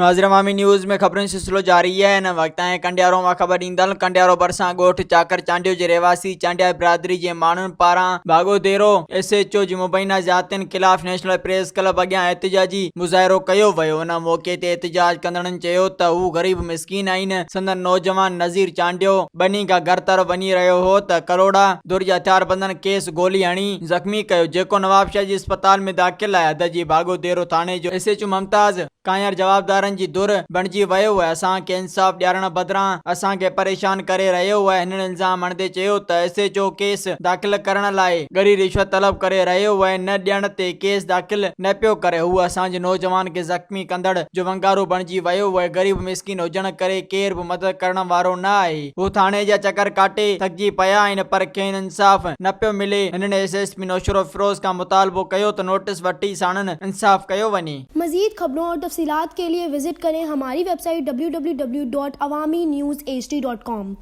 ناظر عوامي نيوز ۾ خبرن جو سلسلو جاري آهي هن وقت تائين ڪنڊيارو مان خبر ڏيندڙ ڪنڊيارو ڀرسان ڳوٺ چاڪر چانڊيو جي رهواسي چانڊيا برادري جي ماڻهن پاران ڀاڳو ديرو ايس ايڇ او جي مبينا زيادتين خلاف نيشنل پريس ڪلب اڳيان احتجاجي مظاهرو ڪيو ويو ان موقعي تي احتجاج ڪندڙن چيو ته هو غريب مسڪين آهن سندن نوجوان نذير چانڊيو ٻني کان گهر طرف وڃي رهيو هو ته ڪلهوڙا ڌر جي هٿياربندن کيس گولي هڻي زخمي ڪيو جيڪو نوابشاهه جي اسپتال ۾ داخل آهي حد جي ڀاڳو ديرو ٿاڻي جو ايس ايڇ او ممتاز ڪانئر جوابدارن جي ڌر بڻجي ويو آهي، اسان کي انصاف ڏيارڻ بدران اسان کي پريشان ڪري رهيو آهي، هنن الزام هڻندي چيو ته ايس ايڇ او ڪيس داخل ڪرڻ لاء ڳري رشوت طلب ڪري رهيو آهي، نه ڏيڻ تي ڪيس داخل نه پيو ڪري، هو اسان جي نوجوان کي زخمي ڪندڙ جو ونگارو بڻجي ويو آهي، غريب مسڪين هجڻ ڪري ڪير به مدد ڪرڻ وارو نه آهي، هو ٿاڻي جا چڪر ڪاٽي ٿڪجي پيا آهن پر کين انصاف نه پيو ملي، هنن ايس ايس پي نوشهروفيروز کان مطالبو ڪيو ته نوٽيس وٺي ساڻن انصاف ڪيو وڃي. مزيد خبرون اور تفصيلات کے لئے وزٽ ڪرين ھماري website W W W dot Awami news H D dot com.